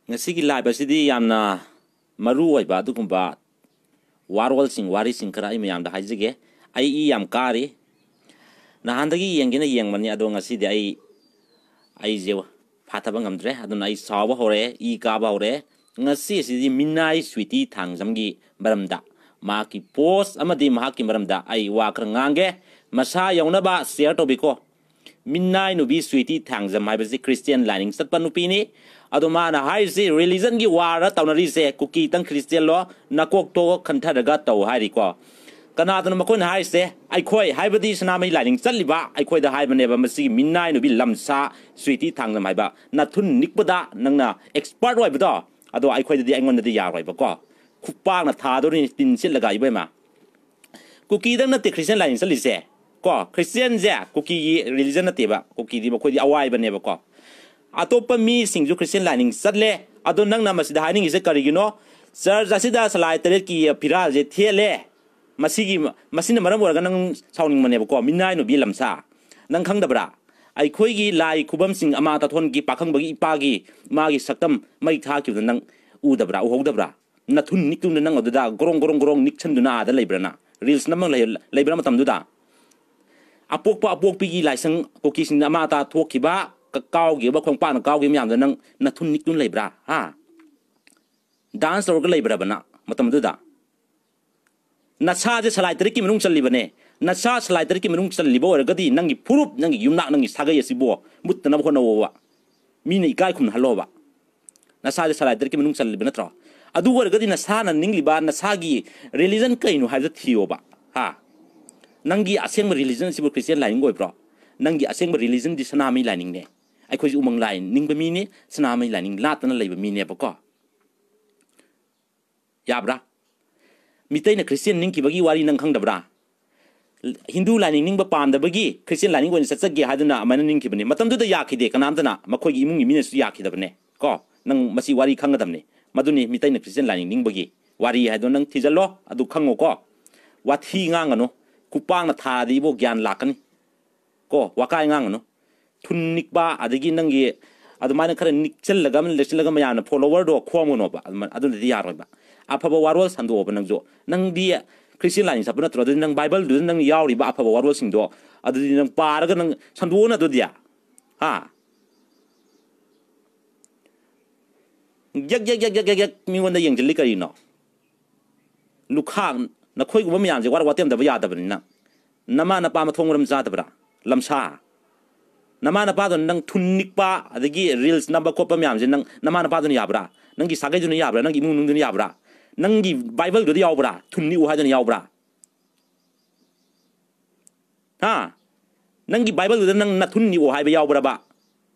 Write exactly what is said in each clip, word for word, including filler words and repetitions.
ꯉꯁꯤꯒꯤ live ꯑꯁꯤꯗꯤ ꯌꯥꯝꯅ ꯃꯔꯨ ꯑꯣꯏꯕ ꯑꯗꯨꯒꯨꯝꯕ ꯋꯥꯔꯣꯜꯁꯤꯡ, ꯋꯥꯔꯤꯁꯤꯡ ꯈꯔ ꯑꯩ ꯃꯌꯥꯝꯗ ꯍꯥꯏꯖꯒꯦ꯫ ꯑꯩ ꯏ ꯌꯥꯝ ꯀꯥꯔꯤ꯫ ꯅꯍꯥꯟꯗꯒꯤ ꯌꯦꯡꯒꯦꯅ ꯌꯦꯡꯕꯅꯤ, ꯑꯗꯣ ꯉꯁꯤꯗꯤ ꯑꯩ, ꯑꯩꯁꯦ ꯐꯥꯊꯕ ꯉꯝꯗ꯭ꯔꯦ꯫ ꯑꯗꯨꯅ ꯑꯩ ꯁꯥꯎꯕ ꯍꯧꯔꯦ, ꯏ ꯀꯥꯕ ꯍꯧꯔꯦ꯫ ꯉꯁꯤ ꯑꯁꯤꯗꯤ ꯃꯤꯅꯥꯏ ꯁ꯭ꯋꯤꯇꯤ ꯊꯥꯡꯖꯝꯒꯤ ꯃꯔꯝꯗ, ꯃꯍꯥꯛꯀꯤ post ꯑꯃꯗꯤ ꯃꯍꯥꯛꯀꯤ ꯃꯔꯝꯗ ꯑꯩ ꯋꯥ ꯈꯔ ꯉꯥꯡꯒꯦ꯫ ꯃꯁꯥ ꯌꯧꯅꯕ share ꯇꯧꯕꯤꯀꯣ꯫ ꯃꯤꯅꯥꯏ ꯅꯨꯄꯤ ꯁ꯭ꯋꯤꯇꯤ ꯊꯥꯡꯖꯝ ꯍꯥꯏꯕꯁꯤ Christian ꯂꯥꯏꯅꯤꯡ ꯆꯠꯄ ꯅꯨꯄꯤꯅꯤ꯫ ꯑꯗꯣ ꯃꯥꯅ ꯍꯥꯏꯔꯤꯁꯤ, religionꯒꯤ warꯗ ꯇꯧꯅꯔꯤꯁꯦ, ꯀꯨꯀꯤꯇꯪ Christianꯂꯣ? ꯅꯀꯣꯛꯇꯣ ꯈꯟꯊꯔꯒ ꯇꯧ ꯍꯥꯏꯔꯤꯀꯣ꯫ ꯀꯅꯥꯗꯅꯣ ꯃꯈꯣꯏꯅ ꯍꯥꯏꯔꯤꯁꯦ? ꯑꯩꯈꯣꯏ, ꯍꯥꯏꯕꯗꯤ ꯁꯅꯥꯃꯍꯤ ꯂꯥꯏꯅꯤꯡ ꯆꯠꯂꯤꯕ ꯑꯩꯈꯣꯏꯗ ꯍꯥꯏꯕꯅꯦꯕ꯫ ꯃꯁꯤꯒꯤ ꯃꯤꯅꯥꯏ ꯅꯨꯄꯤ ꯂꯝꯁꯥ ꯁ꯭ꯋꯤꯇꯤ ꯊꯥꯡꯖꯝ ꯍꯥꯏꯕ, ꯅꯊꯨꯟ ꯅꯤꯛꯄꯗ ꯅꯪꯅ expert ꯑꯣꯏꯕꯗꯣ, ꯑꯗꯣ ꯑꯩꯈꯣꯏꯗꯗꯤ, ꯑꯩꯉꯣꯟꯗꯗꯤ ꯌꯥꯔꯣꯏꯕꯀꯣ꯫ ꯈꯨꯄꯥꯛꯅ ꯊꯥꯗꯣꯔꯤꯅꯤ ꯇꯤꯟ ꯁꯤꯠꯂꯒ, ꯏꯕꯦꯝꯃ꯫ ꯀꯨꯀꯤꯗꯪ ꯅꯠꯇꯦ Christian ꯂꯥꯏꯅꯤꯡ ꯆꯠꯂꯤꯁꯦ ꯀꯣ꯫ Christianꯁꯦ ꯀꯨꯀꯤꯒꯤ religion ꯅꯠꯇꯦꯕ, ꯀꯨꯀꯤꯗꯤ ꯃꯈꯣꯏꯗꯤ ꯑꯋꯥꯏꯕꯅꯦꯕꯀꯣ꯫ ꯑꯇꯣꯞꯄ ꯃꯤꯁꯤꯡꯁꯨ Christian ꯂꯥꯏꯅꯤꯡ ꯆꯠꯂꯦ꯫ ꯑꯗꯣ ꯅꯪꯅ ꯃꯁꯤꯗ ꯍꯥꯏꯅꯤꯡꯉꯤꯁꯦ ꯀꯔꯤꯒꯤꯅꯣ? Church ꯑꯁꯤꯗ ꯁꯂꯥꯏ ꯇꯔꯦꯠꯀꯤ ꯐꯤꯔꯥꯜꯁꯦ ꯊꯦꯠꯂꯦ, ꯃꯁꯤꯒꯤ, ꯃꯁꯤꯅ ꯃꯔꯝ ꯑꯣꯏꯔꯒ ꯅꯪ ꯁꯥꯎꯅꯤꯡꯕꯅꯦꯕꯀꯣ, ꯃꯤꯅꯥꯏ ꯅꯨꯄꯤ ꯂꯝꯁꯥ꯫ ꯅꯪ ꯈꯪꯗꯕ꯭ꯔꯥ? ꯑꯩꯈꯣꯏꯒꯤ ꯂꯥꯏ ꯈꯨꯕꯝꯁꯤꯡ ꯑꯃꯥ ꯇꯥꯊꯣꯟꯒꯤ ꯄꯥꯈꯪꯕꯒꯤ ꯏꯄꯥꯒꯤ ꯃꯥꯒꯤ ꯁꯛꯇꯝ ꯃꯩ ꯊꯥꯈꯤꯕꯗ ꯅꯪ ꯎꯗꯕ꯭ꯔꯥ, ꯎꯍꯧꯗꯕ꯭ꯔꯥ? ꯅꯊꯨꯟ ꯅꯤꯛꯇꯨꯅ ꯅꯪ ꯑꯗꯨꯗ ꯒ꯭ꯔꯣꯡ ꯒ꯭ꯔꯣꯡ ꯒ꯭ꯔꯣꯡ ꯅꯤꯛꯁꯟꯗꯨꯅ ꯑꯥꯗ ꯂꯩꯕ꯭ꯔꯥ ꯅꯪ? Reels ꯅꯝꯃꯒ ꯂꯩ-, ꯂꯩꯕ꯭ꯔꯥ ꯃꯇꯝꯗꯨꯗ? ꯑꯄꯣꯛꯄ ꯑꯄꯣꯛꯄꯤꯒꯤ ꯂꯥꯏꯁꯪ ꯀꯨꯀꯤꯁꯤꯡꯅ ꯑꯃꯥ ꯑꯇꯥ ꯊꯣꯛꯈꯤꯕ, ꯀ-, ꯀꯥꯎꯈꯤꯕ, ꯈꯣꯡꯄꯥꯛꯅ ꯀꯥꯎꯈꯤꯕ ꯃꯌꯥꯝꯗꯣ ꯅꯪ ꯅꯊꯨꯟ ꯅꯤꯛꯇꯨꯅ ꯂꯩꯕ꯭ꯔꯥ? ꯍꯥ? Dance ꯇꯧꯔꯒ ꯂꯩꯕ꯭ꯔꯕ ꯅꯪ ꯃꯇꯝꯗꯨꯗ? ꯅꯁꯥꯁꯦ ꯁꯂꯥꯏ ꯇꯔꯦꯠꯀꯤ ꯃꯅꯨꯡ ꯆꯜꯂꯤꯕꯅꯦ꯫ ꯅꯁꯥ ꯁꯂꯥꯏ ꯇꯔꯦꯠꯀꯤ ꯃꯅꯨꯡ ꯆꯜꯂꯤꯕ ꯑꯣꯏꯔꯒꯗꯤ ꯅꯪꯒꯤ ꯐꯨꯔꯨꯞ, ꯅꯪꯒꯤ ꯌꯨꯝꯅꯥꯛ, ꯅꯪꯒꯤ ꯁꯥꯒꯩ ꯑꯁꯤꯕꯨ ꯃꯨꯠꯇꯅꯕ ꯍꯣꯠꯅꯧꯑꯣꯕ꯫ ꯃꯤꯅ ꯏꯀꯥꯏ ꯈꯨꯝꯅꯍꯜꯂꯣꯕ꯫ ꯅꯁꯥꯁꯦ ꯁꯂꯥꯏ ꯇꯔꯦꯠꯀꯤ ꯃꯅꯨꯡ ꯆꯜꯂꯤꯕ ꯅꯠꯇ꯭ꯔꯣ? ꯑꯗꯨ ꯑꯣꯏꯔꯒꯗꯤ ꯅꯁꯥꯅ ꯅꯤꯡꯂꯤꯕ ꯅꯁꯥꯒꯤ religion ꯀꯩꯅꯣ ꯍꯥꯏꯕꯗꯣ ꯊꯤꯌꯣꯕ꯫ ꯍꯥ? ꯅꯪꯒꯤ ꯑꯁꯦꯡꯕ religion ꯑꯁꯤꯕꯨ Christian ꯂꯥꯏꯅꯤꯡ ꯑꯣꯏꯕ꯭ꯔꯣ? ꯅꯪꯒꯤ ꯑꯁꯦꯡꯕ religionꯗꯤ ꯁꯅꯥꯃꯍꯤ ꯂꯥꯏꯅꯤꯡꯅꯦ꯫ ꯑꯩꯈꯣꯏꯁꯨ ꯎꯃꯪ ꯂꯥꯏ ꯅꯤꯡꯕ ꯃꯤꯅꯤ, ꯁꯅꯥꯃꯍꯤ ꯂꯥꯏꯅꯤꯡ ꯂꯥꯠꯇꯅ ꯂꯩꯕ ꯃꯤꯅꯦꯕꯀꯣ꯫ ꯌꯥꯕ꯭ꯔꯥ? ꯃꯤꯇꯩꯅ Christian ꯅꯤꯡꯈꯤꯕꯒꯤ ꯋꯥꯔꯤ ꯅꯪ ꯈꯪꯗꯕ꯭ꯔꯥ? ꯍꯤꯟꯗꯨ ꯂꯥꯏꯅꯤꯡ ꯅꯤꯡꯕ ꯄꯥꯝꯗꯕꯒꯤ Christian ꯂꯥꯏꯅꯤꯡ ꯑꯣꯏꯅ ꯆꯠꯆꯒꯦ ꯍꯥꯏꯗꯨꯅ ꯑꯗꯨꯃꯥꯏꯅ ꯅꯤꯡꯈꯤꯕꯅꯤ꯫ ꯃꯇꯝꯗꯨꯗ ꯌꯥꯈꯤꯗꯦ ꯀꯅꯥꯝꯇꯅ, ꯃꯈꯣꯏꯒꯤ ꯏꯃꯨꯡꯒꯤ ꯃꯤꯅꯁꯨ ꯌꯥꯈꯤꯗꯕꯅꯦ ꯀꯣ꯫ ꯅꯪ ꯃꯁꯤ ꯋꯥꯔꯤ ꯈꯪꯒꯗꯕꯅꯤ꯫ ꯃꯗꯨꯅꯤ ꯃꯤꯇꯩꯅ Christian ꯂꯥꯏꯅꯤꯡ ꯅꯤꯡꯕꯒꯤ ꯋꯥꯔꯤ ꯍꯥꯏꯗꯣ ꯅꯪ ꯊꯤꯖꯜꯂꯣ, ꯑꯗꯨ ꯈꯪꯉꯣꯀꯣ꯫ ꯋꯥꯊꯤ ꯉꯥꯡꯒꯅꯨ, ꯈꯨꯄꯥꯛꯅ ꯊꯥꯔꯗꯤ ꯏꯕꯣ ꯒ꯭ꯌꯥꯟ ꯂꯥꯛꯀꯅꯤ ꯀꯣ꯫ ꯋꯥꯀꯥꯏ ꯉꯥꯡꯒꯅꯨ꯫ ꯊꯨꯟ ꯅꯤꯛꯄ, ꯑꯗꯒꯤ ꯅꯪꯒꯤ, ꯑꯗꯨꯃꯥꯏꯅ ꯈꯔ ꯅꯤꯛꯆꯜꯂꯒ ꯑꯃ ꯂꯦꯛꯁꯤꯜꯂꯒ ꯃꯌꯥꯝꯅ ꯐꯣꯂꯣꯋꯔꯗꯣ ꯈꯣꯝꯒꯅꯣꯕ꯫ ꯑꯗꯨꯃꯥꯏꯅ, ꯑꯗꯨꯅꯗꯤ ꯌꯥꯔꯣꯏꯕ꯫ ꯑꯐꯕ ꯋꯥꯔꯣꯜ ꯁꯟꯗꯣꯛꯑꯣꯕ꯫ ꯅꯪꯁꯨ, ꯅꯪꯗꯤ ꯈ꯭ꯔꯤꯁꯇꯤꯌꯥꯟ ꯂꯥꯏꯅꯤꯡ ꯆꯠꯄ ꯅꯠꯇ꯭ꯔꯣ? ꯑꯗꯨꯗꯤ ꯅꯪ ꯕꯥꯏꯕꯜꯗꯨꯗ ꯅꯪ ꯌꯥꯎꯔꯤꯕ ꯑꯐꯕ ꯋꯥꯔꯣꯜꯁꯤꯡꯗꯣ ꯑꯗꯨꯗꯤ ꯅꯪ ꯄꯥꯔꯒ ꯅꯪ ꯁꯟꯗꯣꯛꯑꯣꯅ ꯑꯗꯨꯗꯤ꯫ ꯍꯥ? ꯌꯛ ꯌꯛ ꯌꯛ ꯌꯛ ꯌꯛ ꯌꯛ ꯃꯤꯉꯣꯟꯗ ꯌꯦꯡꯁꯤꯜꯂꯤ ꯀꯔꯤꯅꯣ? ꯂꯨꯈꯥꯛ, ꯅꯈꯣꯏꯒꯨꯝꯕ ꯃꯌꯥꯝꯁꯦ ꯋꯥꯔ ꯋꯥꯇꯦꯝꯗꯕ ꯌꯥꯗꯕꯅꯤꯅ꯫ ꯅꯃꯥ ꯅꯄꯥ ꯃꯊꯣꯡ ꯃꯔꯝ ꯆꯥꯗꯕ꯭ꯔꯥ? ꯂꯝꯁꯥ꯫ ꯅꯃꯥ ꯅꯄꯥꯗꯣ ꯅꯪ ꯊꯨꯟ ꯅꯤꯛꯄ, ꯑꯗꯒꯤ ꯔꯤꯜꯁ ꯅꯝꯕ ꯈꯣꯠꯄ ꯃꯌꯥꯝꯁꯦ ꯅꯪ ꯅꯃꯥ ꯅꯄꯥꯗꯨꯅ ꯌꯥꯕ꯭ꯔꯥ? ꯅꯪꯒꯤ ꯁꯥꯒꯩꯗꯨꯅ ꯌꯥꯕ꯭ꯔꯥ? ꯅꯪꯒꯤ ꯏꯃꯨꯡ ꯃꯅꯨꯡꯗꯨꯅ ꯌꯥꯕ꯭ꯔꯥ? ꯅꯪꯒꯤ ꯕꯥꯏꯕꯜꯗꯨꯗ ꯌꯥꯎꯕ꯭ꯔꯥ? ꯊꯨꯟ ꯅꯤꯛꯎ ꯍꯥꯏꯗꯨꯅ ꯌꯥꯎꯕ꯭ꯔꯥ? ꯍꯥ? ꯅꯪꯒꯤ ꯕꯥꯏꯕꯜꯗꯨꯗ ꯅꯪ ꯅꯊꯨꯟ ꯅꯤꯛꯑꯣ ꯍꯥꯏꯕ ꯌꯥꯎꯕ꯭ꯔꯕ?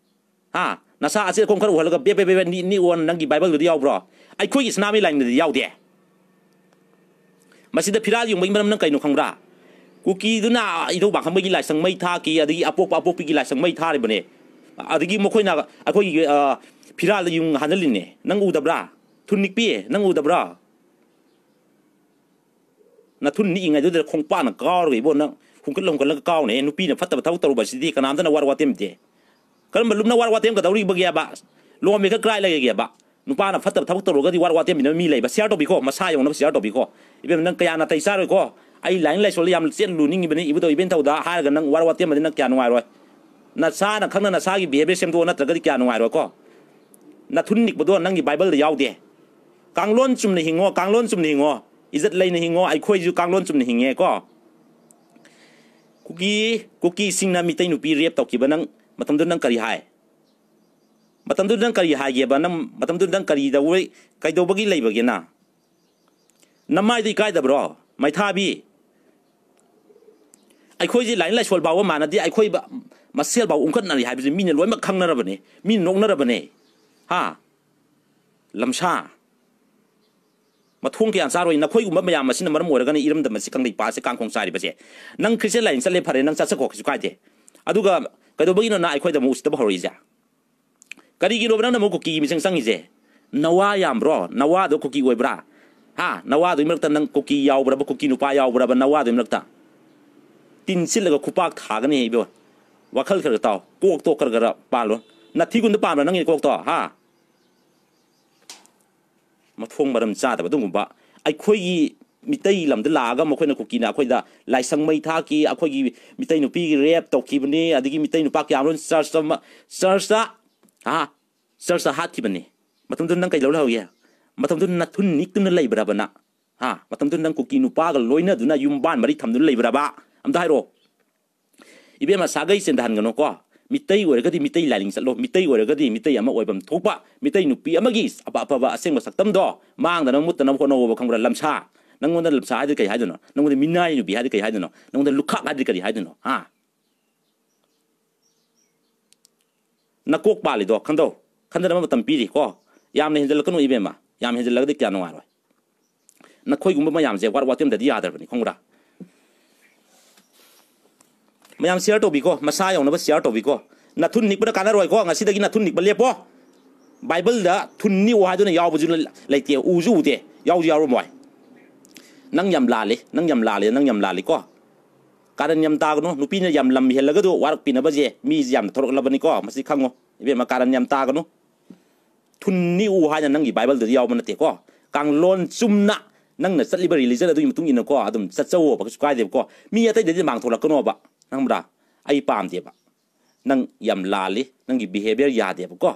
ꯍꯥ? ꯅꯁꯥ ꯑꯆꯦꯠ ꯑꯈꯣꯝ ꯈꯔ ꯎꯍꯜꯂꯒ ꯕꯦ ꯕꯦ ꯕꯦ ꯕꯦ ꯅꯤ-, ꯅꯤꯛꯑꯣ ꯅꯪꯒꯤ ꯕꯥꯏꯕꯜꯗꯨꯗ ꯌꯥꯎꯕ꯭ꯔꯣ? ꯑꯩꯈꯣꯏꯒꯤ ꯁꯅꯥꯃꯍꯤ ꯂꯥꯏꯅꯤꯡꯗꯗꯤ ꯌꯥꯎꯗꯦ꯫ ꯃꯁꯤꯗ ꯐꯤꯔꯥꯜ ꯌꯨꯡꯕꯒꯤ ꯃꯔꯝ ꯅꯪ ꯀꯩꯅꯣ ꯈꯪꯕ꯭ꯔꯥ? ꯀꯨꯀꯤꯗꯨꯅ ꯏꯙꯧ ꯄꯥꯈꯪꯕꯒꯤ ꯂꯥꯏꯁꯪ ꯃꯩ ꯊꯥꯈꯤ, ꯑꯗꯒꯤ ꯑꯄꯣꯛꯄ ꯑꯄꯣꯛꯄꯤꯒꯤ ꯂꯥꯏꯁꯪ ꯃꯩ ꯊꯥꯔꯤꯕꯅꯦ꯫ ꯑꯗꯒꯤ ꯃꯈꯣꯏꯅ ꯑꯩꯈꯣꯏꯒꯤ, ꯑ, ꯐꯤꯔꯥꯜꯗ ꯌꯨꯡ ꯍꯥꯟꯖꯜꯂꯤꯅꯦ꯫ ꯅꯪ ꯎꯗꯕ꯭ꯔꯥ? ꯊꯨꯟ ꯅꯤꯛꯄꯤ, ꯅꯪ ꯎꯗꯕ꯭ꯔꯥ? ꯅꯊꯨꯟ ꯅꯤꯛꯏꯉꯩꯗꯨꯗ ꯈꯣꯡꯄꯥꯛꯅ ꯀꯥꯎꯔꯒ ꯏꯕꯣ ꯅꯪ ꯍꯨꯝꯀꯠꯂ ꯍꯨꯝꯀꯠꯂꯒ ꯀꯥꯎꯅꯦ꯫ ꯅꯨꯄꯤꯅ ꯐꯠꯇꯕ ꯊꯕꯛ ꯇꯧꯔꯨꯕꯁꯤꯗꯤ ꯀꯅꯥꯝꯇꯅ ꯋꯥꯔ ꯋꯥꯇꯦꯝꯗꯦ꯫ ꯀꯔꯝꯕ ꯂꯨꯞꯅ ꯋꯥꯔ ꯋꯥꯇꯦꯝꯒꯗꯧꯔꯤꯕꯒꯦꯕ? ꯂꯣꯝꯃꯤ ꯈꯔ ꯀ꯭ꯔꯥꯏ ꯂꯩꯒꯦꯕ? ꯅꯨꯄꯥꯅ ꯐꯠꯇꯕ ꯊꯕꯛ ꯇꯧꯔꯒꯗꯤ ꯋꯥꯔ ꯋꯥꯇꯦꯝꯕꯤꯅꯕ ꯃꯤ ꯂꯩꯕ? ꯁꯤꯌꯥꯔ ꯇꯧꯕꯤꯈꯣ, ꯃꯁꯥ ꯌꯧꯅꯕ ꯁꯤꯌꯥꯔ ꯇꯧꯕꯤꯈꯣ꯫ ꯏꯕꯦꯝ, ꯅꯪ ꯀꯌꯥ ꯅꯥꯇꯩ ꯆꯥꯔꯣꯏꯀꯣ꯫ "ꯑꯩ ꯂꯥꯏꯅꯤꯡ ꯂꯥꯏꯁꯣꯜꯗ ꯌꯥꯝ ꯆꯦꯠꯅ ꯂꯨꯅꯤꯡꯉꯤꯕꯅꯤ, ꯏꯕꯨꯙꯧ ꯏꯕꯦꯟꯊꯧꯗ" ꯍꯥꯏꯔꯒ ꯅꯪ ꯋꯥꯔ ꯋꯥꯇꯦꯝꯕꯗꯤ ꯅꯪ ꯀꯌꯥ ꯅꯨꯡꯉꯥꯏꯔꯣꯏ꯫ ꯅꯁꯥꯅ ꯈꯪꯅ ꯅꯁꯥꯒꯤ ꯕꯤꯍꯦꯕꯤꯌꯔ ꯁꯦꯝꯗꯣꯛꯑ ꯅꯠꯇ꯭ꯔꯒꯗꯤ ꯀꯌꯥ ꯅꯨꯡꯉꯥꯏꯔꯣꯏꯀꯣ꯫ ꯅꯊꯨꯟ ꯅꯤꯛꯄꯗꯣ ꯅꯪꯒꯤ ꯕꯥꯏꯕꯜꯗ ꯌꯥꯎꯗꯦ꯫ ꯀꯥꯡꯂꯣꯟ ꯆꯨꯝꯅ ꯍꯤꯡꯉꯣ, ꯀꯥꯡꯂꯣꯟ ꯆꯨꯝꯅ ꯍꯤꯡꯉꯣ꯫ ꯏꯖꯠ ꯂꯩꯅ ꯍꯤꯡꯉꯣ, ꯑꯩꯈꯣꯏꯁꯨ ꯀꯥꯡꯂꯣꯟ ꯆꯨꯝꯅ ꯍꯤꯡꯉꯦꯀꯣ꯫ ꯀꯨꯀꯤ, ꯀꯨꯀꯤꯁꯤꯡꯅ ꯃꯤꯇꯩ ꯅꯨꯄꯤ ꯔꯦꯞ ꯇꯧꯈꯤꯕ ꯅꯪ ꯃꯇꯝꯗꯨ ꯅꯪ ꯀꯔꯤ ꯍꯥꯏ? ꯃꯇꯝꯗꯨꯗ ꯅꯪ ꯀꯔꯤ ꯍꯥꯏꯒꯦꯕ? ꯅꯪ ꯃꯇꯝꯗꯨꯗ ꯅꯪ ꯀꯔꯤ ꯇꯧꯕꯩ-, ꯀꯩꯗꯧꯕꯒꯤ ꯂꯩꯕꯒꯦ ꯅꯪ? ꯅꯃꯥꯏꯗꯣ ꯏꯀꯥꯏꯗꯕ꯭ꯔꯣ? ꯃꯩꯊꯥꯕꯤ꯫ ꯑꯩꯈꯣꯏꯁꯦ ꯂꯥꯏꯅꯤꯡ ꯂꯥꯏꯁꯣꯜ ꯐꯥꯎꯕ ꯃꯥꯟꯅꯗꯦ, ꯑꯩꯈꯣꯏ ꯕ-, ꯃꯁꯦꯜ ꯐꯥꯎ ꯎꯪꯈꯠꯅꯔꯤ ꯍꯥꯏꯕꯁꯤ ꯃꯤꯅ ꯂꯣꯏꯅꯃꯛ ꯈꯪꯅꯔꯕꯅꯤ, ꯃꯤꯅ ꯅꯣꯛꯅꯔꯕꯅꯦ꯫ ꯍꯥ? ꯂꯝꯁꯥ꯫ ꯃꯊꯣꯡ ꯀꯌꯥ ꯆꯥꯔꯣꯏ꯫ ꯅꯈꯣꯏꯒꯨꯝꯕ ꯃꯌꯥꯝ ꯑꯁꯤꯅ ꯃꯔꯝ ꯑꯣꯏꯔꯒꯅꯤ ꯏꯔꯝꯗꯝ ꯑꯁꯤ ꯀꯪꯂꯩꯄꯥꯛ ꯑꯁꯤ ꯀꯥꯡꯈꯣꯡ ꯆꯥꯏꯔꯤꯕꯁꯦ꯫ ꯅꯪ ꯈ꯭ꯔꯤꯁꯇꯤꯌꯥꯟ ꯂꯥꯏꯟ ꯆꯠꯂꯦ, ꯐꯔꯦ, ꯅꯪ ꯆꯠꯆꯈꯣ, ꯀꯩꯁꯨ ꯀꯥꯏꯗꯦ꯫ ꯑꯗꯨꯒ ꯀꯩꯗꯧꯕꯒꯤꯅꯣ ꯅꯪ ꯑꯩꯈꯣꯏꯗ ꯑꯃꯨꯛ ꯎꯁꯤꯠꯇꯕ ꯍꯧꯔꯛꯏꯁꯦ? ꯀꯔꯤꯒꯤꯅꯣꯕ ꯅꯪꯅ ꯑꯃꯨꯛ ꯀꯨꯀꯤꯒꯤ ꯃꯤꯆꯪ ꯆꯪꯉꯤꯁꯦ? ꯅꯋꯥ ꯌꯥꯝꯕ꯭ꯔꯣ? ꯅꯋꯥꯗꯣ ꯀꯨꯀꯤ ꯑꯣꯏꯕ꯭ꯔꯥ? ꯍꯥ? ꯅꯋꯥꯗꯨꯒꯤ ꯃꯔꯛꯇ ꯅꯪ ꯀꯨꯀꯤ ꯌꯥꯎꯕ꯭ꯔꯕ? ꯀꯨꯀꯤ ꯅꯨꯄꯥ ꯌꯥꯎꯕ꯭ꯔꯕ ꯅꯋꯥꯗꯨꯒꯤ ꯃꯔꯛꯇ? ꯇꯤꯟ ꯁꯤꯠꯂꯒ ꯈꯨꯄꯥꯛ ꯊꯥꯒꯅꯤ ꯏꯕꯦꯝꯃ꯫ ꯋꯥꯈꯜ ꯈꯔ ꯈꯔ ꯇꯥꯎ꯫ ꯀꯣꯛꯇꯣ ꯈꯔ ꯈꯔ ꯄꯥꯜꯂꯣ꯫ ꯅꯥꯊꯤꯒꯨꯟꯗ ꯄꯥꯟꯕ꯭ꯔꯥ ꯅꯪꯒꯤ ꯀꯣꯛꯇꯣ? ꯍꯥ? ꯃꯊꯣꯡ ꯃꯔꯝ ꯆꯥꯗꯕ ꯑꯗꯨꯒꯨꯝꯕ꯫ ꯑꯩꯈꯣꯏꯒꯤ ꯃꯤꯇꯩ ꯂꯝꯗ ꯂꯥꯛꯑꯒ ꯃꯈꯣꯏꯅ ꯀꯨꯀꯤꯅ ꯑꯩꯈꯣꯏꯗ ꯂꯥꯏꯁꯪ ꯃꯩ ꯊꯥꯈꯤ, ꯑꯩꯈꯣꯏꯒꯤ ꯃꯤꯇꯩ ꯅꯨꯄꯤꯒꯤ ꯔꯦꯞ ꯇꯧꯈꯤꯕꯅꯤ, ꯑꯗꯒꯤ ꯃꯤꯇꯩ ꯅꯨꯄꯥ ꯀꯌꯥꯃꯔꯨꯝ ꯆꯔꯆꯇ ꯃ-, ꯆꯔꯆꯇ, ꯍꯥ, ꯆꯔꯆꯇ ꯍꯥꯠꯈꯤꯕꯅꯤ꯫ ꯃꯇꯝꯗꯨꯗ ꯅꯪ ꯀꯩ ꯂꯧ ꯂꯩꯍꯧꯒꯦ? ꯃꯇꯝꯗꯨꯗ ꯅꯊꯨꯟ ꯅꯤꯛꯇꯨꯅ ꯂꯩꯕ꯭ꯔꯕ ꯅꯪ? ꯍꯥ? ꯃꯇꯝꯗꯨꯗ ꯅꯪ ꯀꯨꯀꯤ ꯅꯨꯄꯥꯒ ꯂꯣꯏꯅꯗꯨꯅ ꯌꯨꯝꯕꯥꯟ ꯃꯔꯤ ꯊꯝꯗꯨꯅ ꯂꯩꯕ꯭ꯔꯕ? ꯑꯝꯇ ꯍꯥꯏꯔꯛꯑꯣ꯫ ꯏꯕꯦꯝꯃ, ꯁꯥꯒꯩ ꯆꯦꯟꯊꯍꯟꯒꯅꯨꯀꯣ꯫ ꯃꯤꯇꯩ ꯑꯣꯏꯔꯒꯗꯤ ꯃꯤꯇꯩ ꯂꯥꯏꯅꯤꯡ ꯆꯠꯂꯣ꯫ ꯃꯤꯇꯩ ꯑꯣꯏꯔꯒꯗꯤ ꯃꯤꯇꯩ ꯑꯃ ꯑꯣꯏꯐꯝ ꯊꯣꯛꯄ, ꯃꯤꯇꯩ ꯅꯨꯄꯤ ꯑꯃꯒꯤ ꯑꯐ-, ꯑꯐꯕ ꯑꯁꯦꯡꯕ ꯁꯛꯇꯝꯗꯣ ꯃꯥꯡꯗꯅꯕ ꯃꯨꯠꯇꯅꯕ ꯍꯣꯠꯅꯧꯕ, ꯈꯪꯕ꯭ꯔꯥ? ꯂꯝꯁꯥ꯫ ꯅꯪꯉꯣꯟꯗ ꯂꯝꯁꯥ ꯍꯥꯏꯗꯤ ꯀꯩ ꯍꯥꯏꯗꯣꯏꯅꯣ? ꯅꯪꯉꯣꯟꯗ ꯃꯤꯅꯥꯏ ꯅꯨꯄꯤ ꯍꯥꯏꯗꯤ ꯀꯩ ꯍꯥꯏꯗꯣꯏꯅꯣ? ꯅꯪꯉꯣꯟꯗ ꯂꯨꯈꯥꯛ ꯍꯥꯏꯗꯤ ꯀꯔꯤ ꯍꯥꯏꯗꯣꯏꯅꯣ? ꯍꯥ? ꯅꯀꯣꯛ ꯄꯥꯜꯂꯤꯗꯣ ꯈꯟꯗꯧ꯫ ꯈꯟꯗꯅꯕ ꯃꯇꯝ ꯄꯤꯔꯤ ꯀꯣ꯫ ꯌꯥꯝꯅ ꯍꯦꯟꯖꯜꯂꯛꯀꯅꯨ ꯏꯕꯦꯝꯃ꯫ ꯌꯥꯝ ꯍꯦꯟꯖꯜꯂꯒꯗꯤ ꯀꯌꯥ ꯅꯨꯡꯉꯥꯏꯔꯣꯏ꯫ ꯅꯈꯣꯏꯒꯨꯝꯕ ꯃꯌꯥꯝꯁꯦ ꯋꯥꯔ ꯋꯥꯇꯦꯝꯗꯗꯤ ꯌꯥꯗ꯭ꯔꯕꯅꯤ, ꯈꯪꯕ꯭ꯔꯥ? ꯃꯌꯥꯝ ꯁꯤꯌꯔ ꯇꯧꯕꯤꯀꯣ, ꯃꯁꯥ ꯌꯧꯅꯕ ꯁꯤꯌꯔ ꯇꯧꯕꯤꯀꯣ꯫ ꯅꯊꯨꯟ ꯅꯤꯛꯄꯅ ꯀꯥꯟꯅꯔꯣꯏꯀꯣ꯫ ꯉꯁꯤꯗꯒꯤ ꯅꯊꯨꯟ ꯅꯤꯛꯄ ꯂꯦꯞꯄꯣ꯫ ꯕꯥꯏꯕꯜꯗ ꯊꯨꯟ ꯅꯤꯛꯎ ꯍꯥꯏꯗꯨꯅ ꯌꯥꯎꯕꯁꯨ ꯂꯩꯇꯦ, ꯎꯁꯨ ꯎꯗꯦ, ꯌꯥꯎꯁꯨ ꯌꯥꯎꯔꯝꯃꯣꯏ꯫ ꯅꯪ ꯌꯥꯝ ꯂꯥꯜꯂꯤ, ꯅꯪ ꯌꯥꯝ ꯂꯥꯜꯂꯤ, ꯅꯪ ꯌꯥꯝ ꯂꯥꯜꯂꯤꯀꯣ꯫ ꯀꯥꯔꯟ ꯌꯥꯝ ꯇꯥꯒꯅꯨ꯫ ꯅꯨꯄꯤꯅ ꯌꯥꯝ ꯂꯝ ꯍꯦꯜꯂꯒꯗꯨ ꯋꯥꯔꯛꯄꯤꯅꯕꯁꯦ ꯃꯤꯁꯦ ꯌꯥꯝꯅ ꯊꯣꯔꯛꯂꯕꯅꯤꯀꯣ꯫ ꯃꯁꯤ ꯈꯪꯉꯣ ꯏꯕꯦꯝꯃ, ꯀꯥꯔꯟ ꯌꯥꯝ ꯇꯥꯒꯅꯨ꯫ ꯊꯨꯟ ꯅꯤꯛꯎ ꯍꯥꯏꯅ ꯅꯪꯒꯤ ꯕꯥꯏꯕꯜꯗꯗꯤ ꯌꯥꯎꯕ ꯅꯠꯇꯦꯀꯣ꯫ ꯀꯥꯡꯂꯣꯟ ꯆꯨꯝꯅ ꯅꯪꯅ ꯆꯠꯂꯤꯕ ꯔꯤꯂꯤꯖꯟ ꯑꯗꯨꯒꯤ ꯃꯇꯨꯡ ꯏꯟꯅꯀꯣ ꯑꯗꯨꯝ ꯆꯠꯆꯧꯋꯣꯕ, ꯀꯩꯁꯨ ꯀꯥꯏꯗꯦꯕꯀꯣ꯫ ꯃꯤ ꯑꯇꯩꯗꯗꯤ ꯃꯥꯡꯊꯣꯛꯂꯛꯀꯅꯣꯕ, ꯈꯪꯕ꯭ꯔꯥ? ꯑꯩ ꯄꯥꯝꯗꯦꯕ꯫ ꯅꯪ ꯌꯥꯝ ꯂꯥꯜꯂꯤ, ꯅꯪꯒꯤ ꯕꯤꯍꯦꯕꯤꯌꯔ ꯌꯥꯗꯦꯕꯀꯣ꯫